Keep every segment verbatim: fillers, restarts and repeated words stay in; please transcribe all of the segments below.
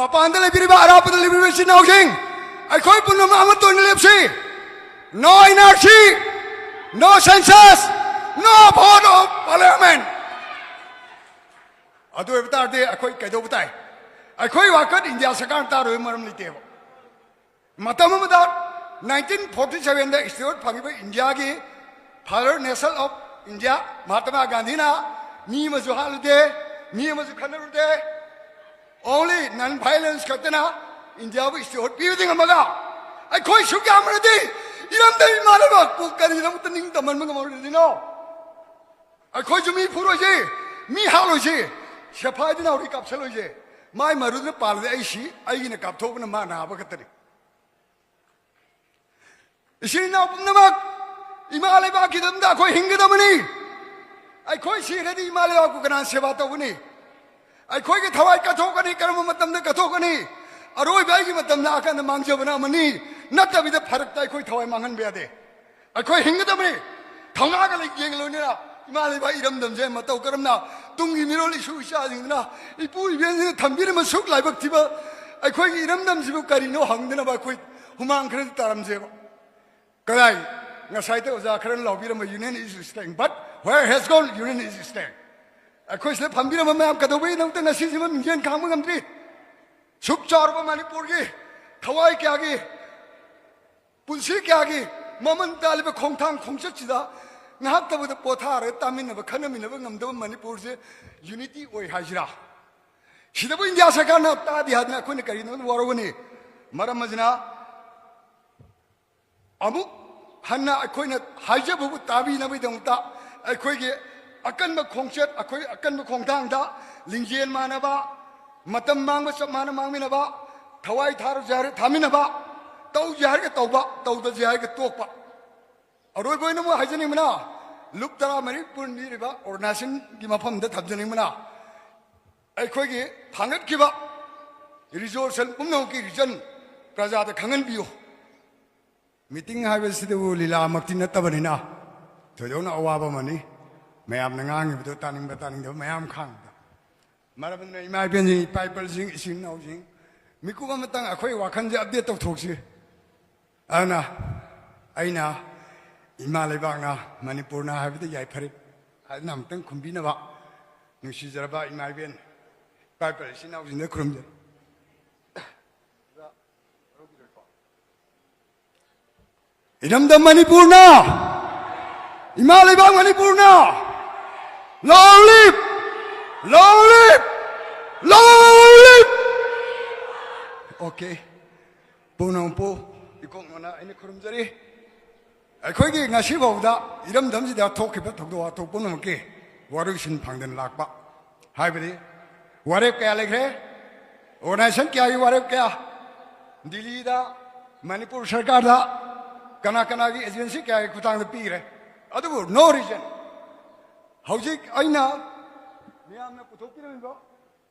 ꯃꯄꯥꯟꯗ ꯂꯩꯕꯤꯔꯤꯕ, ꯑꯔꯥꯞꯄꯗ ꯂꯩꯕꯤꯔꯤꯕ ꯏꯆꯤꯟ ꯏꯅꯥꯎꯁꯤꯡ, ꯑꯩꯈꯣꯏ ꯄꯨꯝꯅꯃꯛ ꯑꯃꯠꯇ ꯑꯣꯏꯅ ꯂꯦꯞꯁꯤ꯫ No N R C, no census, no vote of parliament. ꯑꯗꯨ ꯑꯣꯏꯕ ꯇꯥꯔꯗꯤ ꯑꯩꯈꯣꯏ ꯀꯩꯗꯧꯕ ꯇꯥꯏ? ꯑꯩꯈꯣꯏ ꯋꯥꯀꯠ ꯏꯟꯗꯤꯌꯥ ꯁꯔꯀꯥꯔꯅ ꯇꯥꯔꯣꯏꯕ ꯃꯔꯝ ꯂꯩꯇꯦꯕ꯫ ꯃꯇꯝ ꯑꯃꯗ, nineteen forty seven ꯗ ꯁ꯭ꯇꯦꯠ ꯐꯪꯉꯤꯕ ꯏꯟꯗꯤꯌꯥꯒꯤ father national of India ꯃꯍꯥꯇꯃꯥ ꯒꯥꯟꯙꯤꯅ ꯃꯤ ꯑꯃꯁꯨ ꯍꯥꯠꯂꯨꯗꯦ, ꯃꯤ ꯑꯃꯁꯨ ꯈꯠꯅꯔꯨꯗꯦ, only non violence ꯈꯛꯇꯅ ꯏꯟꯗꯤꯌꯥꯕꯨ ꯁ꯭ꯇꯦꯠ ꯄꯤꯕꯗꯤ ꯉꯝꯃꯒ, ꯑꯩꯈꯣꯏ ꯁꯨꯛ ꯌꯥꯝꯕꯅꯗꯤ ꯏꯔꯝꯗꯝ ꯏꯃꯥ ꯂꯩꯕꯥꯛꯄꯨ ꯀꯔꯤꯒꯤꯗꯃꯛꯇ ꯅꯤꯡꯇꯝꯍꯟꯕ ꯉꯝꯃꯣꯏꯗꯣꯏꯅꯣ? ꯑꯩꯈꯣꯏꯁꯨ ꯃꯤ ꯐꯨꯔꯣꯏꯁꯤ, ꯃꯤ ꯍꯥꯠꯂꯣꯏꯁꯤ, ꯁꯦꯐꯥꯏꯗꯨꯅ ꯍꯧꯔꯤ ꯀꯥꯞꯁꯜꯂꯣꯏꯁꯤ꯫ ꯃꯥꯏ ꯃꯔꯨꯗꯨꯅ ꯄꯥꯜꯂꯗꯤ ꯑꯩ ꯁꯤ, ꯑꯩꯒꯤꯅ ꯀꯥꯞꯊꯣꯛꯄꯅ ꯃꯥ ꯅꯥꯕ ꯈꯛꯇꯅꯤ꯫ ꯏꯆꯤꯟ ꯏꯅꯥꯎ ꯄꯨꯝꯅꯃꯛ, ꯏꯃꯥ ꯂꯩꯕꯥꯛꯀꯤꯗꯃꯛꯇ ꯑꯩꯈꯣꯏ ꯍꯤꯡꯒꯗꯕꯅꯤ꯫ ꯑꯩꯈꯣꯏ ꯁꯤꯔꯗꯤ ꯏꯃꯥ ꯂꯩꯕꯥꯛꯄꯨ ꯀꯅꯥꯅ ꯁꯦꯕꯥ ꯇꯧꯒꯅꯤ? ꯑꯩꯈꯣꯏꯒꯤ ꯊꯋꯥꯏ ꯀꯠꯊꯣꯛꯀꯅꯤ, ꯀꯔꯝꯕ ꯃꯇꯝꯗ ꯀꯠꯊꯣꯛꯀꯅꯤ? ꯑꯔꯣꯏꯕ ꯑꯩꯒꯤ ꯃꯇꯝ ꯂꯥꯛꯑꯀꯥꯟꯗ ꯃꯥꯡꯖꯕꯅ ꯑꯃꯅꯤ, ꯅꯠꯇꯕꯤꯗ ꯐꯔꯛꯇ ꯑꯩꯈꯣꯏ ꯊꯋꯥꯏ ꯃꯥꯡꯍꯟꯕ ꯌꯥꯗꯦ꯫ ꯑꯩꯈꯣꯏ ꯍꯤꯡꯒꯗꯕꯅꯤ꯫ ꯊꯧꯅꯥꯒ ꯂꯩ ꯌꯦꯡꯂꯣꯏꯅ ꯏꯃꯥ ꯂꯩꯕꯥꯛ ꯏꯔꯝꯗꯝꯁꯦ ꯃꯇꯧ ꯀꯔꯝꯅ ꯇꯨꯡꯒꯤ ꯃꯤꯔꯣꯜ ꯏꯁꯨ ꯏꯆꯥꯁꯤꯡꯗꯨꯅ ꯏꯄꯨ ꯏꯕꯦꯟꯁꯤꯡꯅ ꯊꯝꯕꯤꯔꯝꯕ ꯁꯨꯛ ꯂꯥꯏꯕꯛ ꯊꯤꯕ ꯑꯩꯈꯣꯏꯒꯤ ꯏꯔꯝꯗꯝꯁꯤꯕꯨ ꯀꯔꯤꯅꯣ ꯍꯪꯗꯅꯕ ꯑꯩꯈꯣꯏ ꯍꯨꯃꯥꯡ ꯈꯔꯗꯤ ꯇꯥꯔꯝꯁꯦꯕ꯫ ꯀꯗꯥꯏ? ꯉꯁꯥꯏꯗ ꯑꯣꯖꯥ ꯈꯔꯅ ꯂꯥꯎꯕꯤꯔꯝꯕ "Union is strength", but where has gone "Union is strength"? ꯑꯩꯈꯣꯏ ꯁꯤꯗ ꯐꯝꯕꯤꯔꯝꯕ ꯃꯌꯥꯝ ꯀꯩꯗꯧꯕꯒꯤꯗꯃꯛꯇ ꯉꯁꯤꯁꯤꯃ ꯃꯤꯡꯁꯦꯟ ꯈꯥꯡꯕ ꯉꯝꯗ꯭ꯔꯤ? ꯁꯨꯛ ꯆꯥꯎꯔꯕ ꯃꯅꯤꯄꯨꯔꯒꯤ ꯊꯋꯥꯏ ꯀꯌꯥꯒꯤ, ꯄꯨꯟꯁꯤ ꯀꯌꯥꯒꯤ ꯃꯃꯜ ꯇꯥꯜꯂꯤꯕ ꯈꯣꯡꯊꯥꯡ ꯈꯣꯡꯆꯠꯁꯤꯗ ꯉꯥꯏꯍꯥꯛꯇꯕꯨꯗ ꯄꯣꯊꯥꯔꯒ ꯇꯥꯃꯤꯟꯅꯕ, ꯈꯟꯅꯃꯤꯟꯅꯕ ꯉꯝꯗꯕ ꯃꯅꯤꯄꯨꯔꯁꯦ unity ꯑꯣꯏ ꯍꯥꯏꯁꯤꯔꯥ? ꯁꯤꯗꯕꯨ ꯏꯟꯗꯤꯌꯥ ꯁꯔꯀꯥꯔꯅ ꯇꯥꯗꯦ ꯍꯥꯏꯗꯅ ꯑꯩꯈꯣꯏꯅ ꯀꯔꯤꯅꯣ ꯋꯥꯔꯧꯒꯅꯤ? ꯃꯔꯝ ꯑꯁꯤꯅ, ꯑꯃꯨꯛ ꯍꯟꯅ ꯑꯩꯈꯣꯏꯅ ꯍꯥꯏꯖꯕꯕꯨ ꯇꯥꯕꯤꯅꯕꯒꯤꯗꯃꯛꯇ ꯑꯩꯈꯣꯏꯒꯤ ꯑꯀꯟꯕ ꯈꯣꯡꯆꯠ, ꯑꯩꯈꯣꯏ ꯑꯀꯟꯕ ꯈꯣꯡꯊꯥꯡꯗ ꯂꯤꯡꯖꯦꯜ ꯃꯥꯟꯅꯕ, ꯃꯇꯝ ꯃꯥꯡꯕ ꯆꯞ ꯃꯥꯟꯅ ꯃꯥꯡꯃꯤꯟꯅꯕ, ꯊꯋꯥꯏ ꯊꯥꯔꯁꯦ ꯍꯥꯏꯔ ꯊꯥꯃꯤꯟꯅꯕ, ꯇꯧꯁꯦ ꯍꯥꯏꯔꯒ ꯇꯧꯕ, ꯇꯧꯗꯁꯦ ꯍꯥꯏꯔꯒ ꯇꯣꯛꯄ꯫ ꯑꯔꯣꯏꯕ ꯑꯣꯏꯅ ꯑꯃꯨꯛ ꯍꯥꯏꯖꯅꯤꯡꯕꯅ, ꯂꯨꯞ ꯇꯔꯥꯃꯔꯤ ꯄꯨꯟꯕꯤꯔꯤꯕ ꯑꯣꯔꯒꯅꯥꯏꯖꯦꯁꯟꯒꯤ ꯃꯐꯝꯗ ꯊꯝꯖꯅꯤꯡꯕꯅ, ꯑꯩꯈꯣꯏꯒꯤ ꯊꯥꯡꯒꯠꯈꯤꯕ ꯔꯤꯖꯣꯂꯨꯁꯟ ꯄꯨꯝꯅꯃꯛꯀꯤ ꯔꯤꯖꯟ ꯄ꯭ꯔꯖꯥꯗ ꯈꯪꯍꯟꯕꯤꯌꯨ꯫ ꯃꯤꯇꯤꯡ ꯍꯥꯏꯕꯁꯤꯗꯕꯨ ꯂꯤꯂꯥꯃꯛꯇꯤ ꯅꯠꯇꯕꯅꯤꯅ ꯊꯣꯏꯗꯣꯛꯅ ꯑꯋꯥꯕ ꯑꯃꯅꯤ꯫ ꯃꯌꯥꯝꯅ ꯉꯥꯡꯉꯤꯕꯗꯣ ꯇꯥꯅꯤꯡꯕ ꯇꯥꯅꯤꯡꯗꯕ ꯃꯌꯥꯝ ꯈꯥꯡꯕꯗ꯫ ꯃꯔꯝ ꯑꯗꯨꯅ ꯏꯃꯥ ꯏꯕꯦꯟꯁꯤꯡ, ꯏꯄꯥ ꯏꯄꯜꯁꯤꯡ, ꯏꯆꯤꯟ ꯏꯅꯥꯎꯁꯤꯡ, ꯃꯤꯀꯨꯞ ꯑꯃꯇꯪ ꯑꯩꯈꯣꯏ ꯋꯥꯈꯜꯁꯦ ꯑꯞꯗꯦꯠ ꯇꯧꯊꯣꯛꯁꯤ꯫ ꯑꯗꯨꯅ ꯑꯩꯅ ꯏꯃꯥ ꯂꯩꯕꯥꯛꯅ, ꯃꯅꯤꯄꯨꯔꯅ ꯍꯥꯏꯕꯗ ꯌꯥꯏꯐꯔꯦ꯫ ꯑꯗꯨꯅ ꯑꯃꯨꯛꯇꯪ ꯈꯨꯝꯕꯤꯅꯕ ꯅꯨꯡꯁꯤꯖꯔꯕ ꯏꯃꯥ ꯏꯕꯦꯟ, ꯏꯄꯥ ꯏꯄꯜ ꯏꯆꯤꯟ ꯏꯅꯥꯎꯁꯤꯡꯗ ꯈꯨꯔꯨꯝꯖꯔꯤ꯫ ꯏꯔꯝꯗꯝ ꯃꯅꯤꯄꯨꯔꯅ, ꯏꯃꯥ ꯂꯩꯕꯥꯛ ꯃꯅꯤꯄꯨꯔꯅ, long live, long live, long live꯫ Okay, ꯄꯨꯝꯅꯃꯛꯄꯨ ꯏꯀꯣꯛ ꯅꯣꯟꯅ ꯑꯩꯅ ꯈꯨꯔꯨꯝꯖꯔꯤ꯫ ꯑꯩꯈꯣꯏꯒꯤ ꯉꯁꯤꯐꯥꯎꯗ ꯏꯔꯝꯗꯝꯁꯤꯗ ꯊꯣꯛꯈꯤꯕ ꯊꯧꯗꯣꯛ ꯋꯥꯊꯣꯛ ꯄꯨꯝꯅꯃꯛꯀꯤ ꯋꯥꯔꯣꯏꯁꯤꯟ ꯐꯪꯗꯅ ꯂꯥꯛꯄ, ꯍꯥꯏꯕꯗꯤ ꯋꯥꯔꯦꯞ ꯀꯌꯥ ꯂꯩꯈ꯭ꯔꯦ, organization ꯀꯌꯥꯒꯤ ꯋꯥꯔꯦꯞ ꯀꯌꯥ, ꯗꯤꯜꯂꯤꯗ, ꯃꯅꯤꯄꯨꯔ ꯁꯔꯀꯥꯔꯗ, ꯀꯅꯥ ꯀꯅꯥꯒꯤ agency ꯀꯌꯥꯒꯤ ꯈꯨꯠꯊꯥꯡꯗ ꯄꯤꯈ꯭ꯔꯦ꯫ ꯑꯗꯨꯕꯨ no reason꯫ ꯍꯧꯖꯤꯛ ꯑꯩꯅ ꯃꯌꯥꯝꯅ ꯄꯨꯊꯣꯛꯄꯤꯔꯝꯃꯤꯕ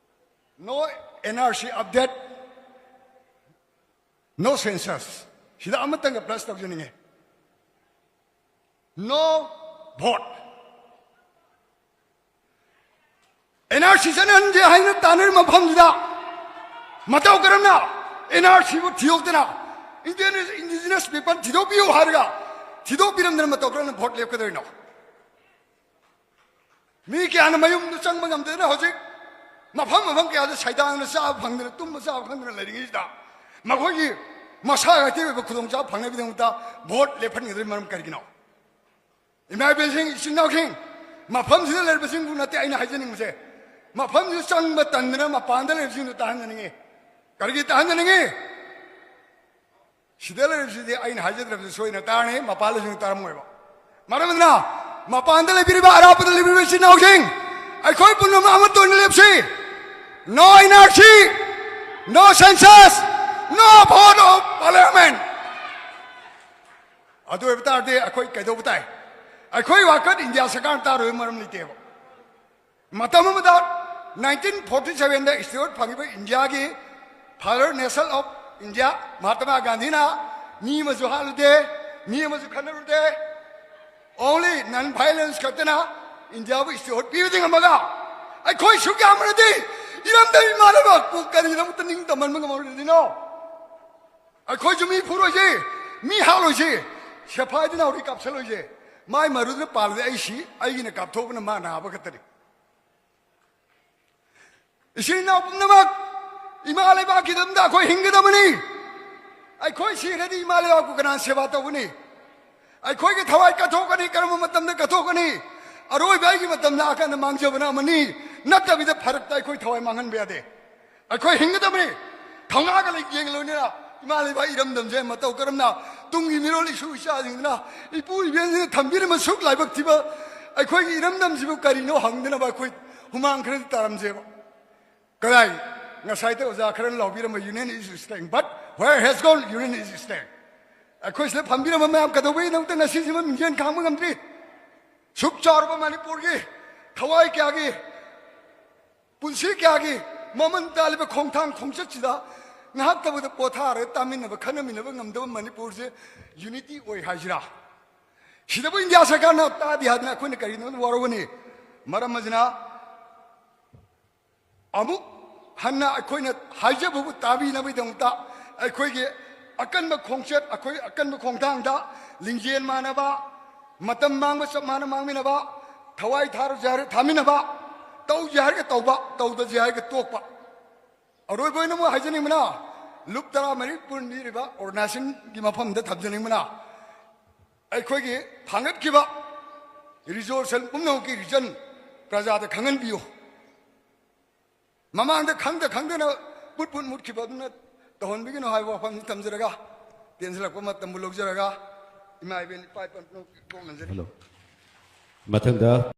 no NRC update, no census, ꯁꯤꯗ ꯑꯃꯇꯪꯒ plus ꯇꯧꯖꯅꯤꯡꯉꯦ꯫ No vote꯫ NRC ꯆꯠꯅꯍꯟꯁꯦ ꯍꯥꯏꯅ ꯇꯥꯟꯅꯔꯤꯕ ꯃꯐꯝꯁꯤꯗ ꯃꯇꯧ ꯀꯔꯝꯅ NRCꯕꯨ ꯊꯤꯗꯣꯛꯇꯅ, Indian indigenous people ꯊꯤꯗꯣꯛꯄꯤꯌꯨ ꯍꯥꯏꯔꯒ ꯊꯤꯗꯣꯛꯄꯤꯔꯝꯗꯅ ꯃꯇꯧ ꯀꯔꯝꯅ vote ꯂꯦꯞꯀꯗꯣꯏꯅꯣ? ꯃꯤ ꯀꯌꯥꯅ ꯃꯌꯨꯝꯗ ꯆꯪꯕ ꯉꯝꯗꯗꯅ ꯍꯧꯖꯤꯛ ꯃꯐꯝ ꯃꯐꯝ ꯀꯌꯥꯗ ꯁꯩꯗꯥꯡꯗꯅ ꯆꯥꯕ ꯐꯪꯗꯅ, ꯇꯨꯝꯕ ꯆꯥꯕ ꯈꯪꯗꯅ ꯂꯩꯔꯤꯉꯩꯁꯤꯗ, ꯃꯈꯣꯏꯒꯤ ꯃꯁꯥꯒꯤ ꯑꯇꯦꯛ ꯑꯣꯏꯕ ꯈꯨꯗꯣꯡꯆꯥꯕ ꯐꯪꯅꯕꯒꯤꯗꯃꯛꯇ vote ꯂꯦꯞꯍꯟꯒꯗꯕꯒꯤ ꯃꯔꯝ ꯀꯔꯤꯒꯤꯅꯣ? ꯏꯃꯥ ꯏꯕꯦꯟꯁꯤꯡ, ꯏꯆꯤꯟ ꯏꯅꯥꯎꯁꯤꯡ, ꯃꯐꯝꯁꯤꯗ ꯂꯩꯔꯤꯕꯁꯤꯡꯕꯨ ꯅꯠꯇꯦ ꯑꯩꯅ ꯍꯥꯏꯖꯅꯤꯡꯕꯁꯦ, ꯃꯐꯝꯁꯤꯗ ꯆꯪꯕ ꯇꯟꯗꯅ ꯃꯄꯥꯟꯗ ꯂꯩꯔꯤꯕꯁꯤꯡꯗꯨ ꯇꯥꯍꯟꯖꯅꯤꯡꯉꯤ꯫ ꯀꯔꯤꯒꯤ ꯇꯥꯍꯟꯖꯅꯤꯡꯉꯤ? ꯁꯤꯗ ꯂꯩꯔꯤꯕꯁꯤꯗꯤ ꯑꯩꯅ ꯍꯥꯏꯖꯗ꯭ꯔꯕꯁꯨ ꯁꯣꯏꯅ ꯇꯥꯔꯅꯤ, ꯃꯄꯥꯟ ꯂꯩꯁꯤꯡ ꯇꯥꯔꯝꯃꯣꯏꯕ꯫ ꯃꯔꯝ ꯑꯗꯨꯅ ꯃꯄꯥꯟꯗ ꯂꯩꯕꯤꯔꯤꯕ, ꯑꯔꯥꯞꯄꯗ ꯂꯩꯕꯤꯔꯤꯕ ꯏꯆꯤꯟ ꯏꯅꯥꯎꯁꯤꯡ, ꯑꯩꯈꯣꯏ ꯄꯨꯝꯅꯃꯛ ꯑꯃꯠꯇ ꯑꯣꯏꯅ ꯂꯦꯞꯁꯤ꯫ No NRC, no census, no vote of parliament꯫ ꯑꯗꯨ ꯑꯣꯏꯕ ꯇꯥꯔꯗꯤ ꯑꯩꯈꯣꯏ ꯀꯩꯗꯧꯕ ꯇꯥꯏ? ꯑꯩꯈꯣꯏ ꯋꯥꯀꯠ ꯏꯟꯗꯤꯌꯥ ꯁꯔꯀꯥꯔꯅ ꯇꯥꯔꯣꯏꯕ ꯃꯔꯝ ꯂꯩꯇꯦꯕ꯫ ꯃꯇꯝ ꯑꯃꯗ nineteen forty sevenꯗ steward ꯐꯪꯉꯤꯕ ꯏꯟꯗꯤꯌꯥꯒꯤ Father National of India ꯃꯍꯥꯇꯃꯥ ꯒꯥꯟꯙꯤꯅ ꯃꯤ ꯑꯃꯁꯨ ꯍꯥꯠꯂꯨꯗꯦ, ꯃꯤ ꯑꯃꯁꯨ ꯈꯠꯅꯔꯨꯗꯦ, only non violence ꯈꯛꯇꯅ ꯏꯟꯗꯤꯌꯥꯕꯨ steward ꯄꯤꯕꯗꯤ ꯉꯝꯃꯒ, ꯑꯩꯈꯣꯏ ꯁꯨꯛ ꯌꯥꯝꯃꯔꯗꯤ ꯏꯔꯝꯗꯝ ꯏꯃꯥ ꯂꯩꯕꯥꯛꯄꯨ ꯀꯔꯤꯒꯤꯗꯃꯛꯇ ꯅꯤꯡꯇꯝꯍꯟꯕ ꯉꯝꯃꯔꯣꯏꯗꯣꯏꯅꯣ? ꯑꯩꯈꯣꯏꯁꯨ ꯃꯤ ꯐꯨꯔꯣꯏꯁꯤ, ꯃꯤ ꯍꯥꯠꯂꯣꯏꯁꯤ, ꯁꯦꯐꯥꯏꯗ ꯅꯥꯎꯔꯤ ꯀꯥꯞꯁꯜꯂꯣꯏꯁꯦ꯫ ꯃꯥꯏ ꯃꯔꯨꯗꯨꯅ ꯄꯥꯜꯂꯗꯤ ꯑꯩ ꯁꯤ, ꯑꯩꯒꯤꯅ ꯀꯥꯞꯊꯣꯛꯄꯅ ꯃꯥ ꯅꯥꯕ ꯈꯛꯇꯅꯤ꯫ ꯏꯆꯤꯟ ꯏꯅꯥꯎ ꯄꯨꯝꯅꯃꯛ, ꯏꯃꯥ ꯂꯩꯕꯥꯛꯀꯤꯗꯃꯛꯇ ꯑꯩꯈꯣꯏ ꯍꯤꯡꯒꯗꯕꯅꯤ꯫ ꯑꯩꯈꯣꯏ ꯁꯤꯈ꯭ꯔꯗꯤ ꯏꯃꯥ ꯂꯩꯕꯥꯛꯄꯨ ꯀꯅꯥꯅ ꯁꯦꯕꯥ ꯇꯧꯒꯅꯤ? ꯑꯩꯈꯣꯏꯒꯤ ꯊꯋꯥꯏ ꯀꯠꯊꯣꯛꯀꯅꯤ꯫ ꯀꯔꯝꯕ ꯃꯇꯝꯗ ꯀꯠꯊꯣꯛꯀꯅꯤ? ꯑꯔꯣꯏꯕ ꯑꯩꯒꯤ ꯃꯇꯝꯗ ꯑꯀꯟꯗ ꯃꯥꯡꯖꯕꯅ ꯑꯃꯅꯤ꯫ ꯅꯠꯇꯕꯤꯗ ꯐꯔꯛꯇ ꯑꯩꯈꯣꯏ ꯊꯋꯥꯏ ꯃꯥꯡꯍꯟꯕ ꯌꯥꯗꯦ꯫ ꯑꯩꯈꯣꯏ ꯍꯤꯡꯒꯗꯕꯅꯤ꯫ ꯊꯧꯅꯥꯒ ꯂꯩ ꯌꯦꯡ ꯂꯣꯏꯅꯅ ꯏꯃꯥ ꯂꯩꯕꯥꯛ ꯏꯔꯝꯗꯝꯁꯦ ꯃꯇꯧ ꯀꯔꯝꯅ ꯇꯨꯡꯒꯤ ꯃꯤꯔꯣꯜ ꯏꯁꯨ ꯏꯆꯥꯁꯤꯡꯗꯨꯅ, ꯏꯄꯨ ꯏꯕꯦꯟꯁꯤꯡꯅ ꯊꯝꯕꯤꯔꯝꯕ ꯁꯨꯛ ꯂꯥꯏꯕꯛ ꯊꯤꯕ ꯑꯩꯈꯣꯏꯒꯤ ꯏꯔꯝꯗꯝꯁꯤꯕꯨ ꯀꯔꯤꯅꯣ ꯍꯪꯗꯅꯕ ꯑꯩꯈꯣꯏ ꯍꯨꯃꯥꯡ ꯈꯔꯗꯤ ꯇꯥꯔꯝꯁꯦꯕ꯫ ꯀꯗꯥꯏ? ꯉꯁꯥꯏꯗ ꯑꯣꯖꯥ ꯈꯔꯅ ꯂꯥꯎꯕꯤꯔꯝꯕ "Union is strength", but where has gone union is strength? ꯑꯩꯈꯣꯏ ꯁꯤꯗ ꯐꯝꯕꯤꯔꯝꯕ ꯃꯌꯥꯝ ꯀꯩꯗꯧꯕꯒꯤꯗꯃꯛꯇ ꯉꯁꯤꯁꯤꯃ ꯃꯤꯡꯖꯦꯜ ꯈꯥꯡꯕ ꯉꯝꯗ꯭ꯔꯤ? ꯁꯨꯛ ꯆꯥꯎꯔꯕ ꯃꯅꯤꯄꯨꯔꯒꯤ ꯊꯋꯥꯏ ꯀꯌꯥꯒꯤ, ꯄꯨꯟꯁꯤ ꯀꯌꯥꯒꯤ ꯃꯃꯜ ꯇꯥꯜꯂꯤꯕ ꯈꯣꯡꯊꯥꯡ ꯈꯣꯡꯆꯠꯁꯤꯗ ꯉꯥꯏꯍꯥꯛꯇꯕꯗ ꯄꯣꯊꯥꯔꯒ ꯇꯥꯃꯤꯟꯅꯕ, ꯈꯟꯅꯃꯤꯟꯅꯕ ꯉꯝꯗꯕ ꯃꯅꯤꯄꯨꯔꯁꯦ unity ꯑꯣꯏ ꯍꯥꯏꯁꯤꯔꯥ? ꯁꯤꯗꯕꯨ ꯏꯟꯗꯤꯌꯥ ꯁꯔꯀꯥꯔꯅ ꯇꯥꯗꯦ ꯍꯥꯏꯗꯅ ꯑꯩꯈꯣꯏꯅ ꯀꯔꯤꯅꯣ ꯋꯥꯔꯧꯒꯅꯤ? ꯃꯔꯝ ꯑꯁꯤꯅ, ꯑꯃꯨꯛ ꯍꯟꯅ ꯑꯩꯈꯣꯏꯅ ꯍꯥꯏꯖꯕꯕꯨ ꯇꯥꯕꯤꯅꯕꯒꯤꯗꯃꯛꯇ ꯑꯩꯈꯣꯏꯒꯤ ꯑꯀꯟꯕ ꯈꯣꯡꯆꯠ, ꯑꯩꯈꯣꯏ ꯑꯀꯟꯕ ꯈꯣꯡꯊꯥꯡꯗ ꯂꯤꯡꯖꯦꯜ ꯃꯥꯟꯅꯕ, ꯃꯇꯝ ꯃꯥꯡꯕ ꯆꯞ ꯃꯥꯟꯅ ꯃꯥꯡꯃꯤꯟꯅꯕ, ꯊꯋꯥꯏ ꯊꯥꯔꯁꯦ ꯍꯥꯏꯔ ꯊꯥꯃꯤꯟꯅꯕ, ꯇꯧꯁꯦ ꯍꯥꯏꯔꯒ ꯇꯧꯕ, ꯇꯧꯗꯁꯦ ꯍꯥꯏꯔꯒ ꯇꯣꯛꯄ꯫ ꯑꯔꯣꯏꯕ ꯑꯣꯏꯅ ꯑꯃꯨꯛ ꯍꯥꯏꯖꯅꯤꯡꯕꯅ, ꯂꯨꯞ ꯇꯔꯥꯃꯔꯤ ꯄꯨꯟꯕꯤꯔꯤꯕ ꯑꯣꯔꯒꯅꯥꯏꯖꯦꯁꯟꯒꯤ ꯃꯐꯝꯗ ꯊꯝꯖꯅꯤꯡꯕꯅ, ꯑꯩꯈꯣꯏꯒꯤ ꯊꯥꯡꯒꯠꯈꯤꯕ ꯔꯤꯖꯣꯂꯨꯁꯟ ꯄꯨꯝꯅꯃꯛꯀꯤ ꯔꯤꯖꯟ ꯄ꯭ꯔꯖꯥꯗ ꯈꯪꯍꯟꯕꯤꯌꯨ꯫ ꯃꯃꯥꯡꯗ ꯈꯪꯗ ꯈꯪꯗꯅ ꯄꯨꯠ ꯄꯨꯠ ꯃꯨꯠꯈꯤꯕ ꯑꯗꯨꯅ ꯇꯧꯍꯟꯕꯤꯒꯅꯨ ꯍꯥꯏꯕ ꯋꯥꯐꯝꯁꯤ ꯊꯝꯖꯔꯒ, ꯇꯦꯟꯁꯤꯜꯂꯛꯄ ꯃꯇꯝꯕꯨ ꯂꯧꯖꯔꯒ, ꯏꯃꯥ ꯏꯕꯦꯟ ꯏꯄꯥ ꯏꯄꯨ ꯄꯨꯝꯅꯃꯛꯀꯤ ꯀꯣꯛ ꯅꯟꯖꯔꯤ꯫ ꯍꯜꯂꯣ꯫ ꯃꯊꯪꯗ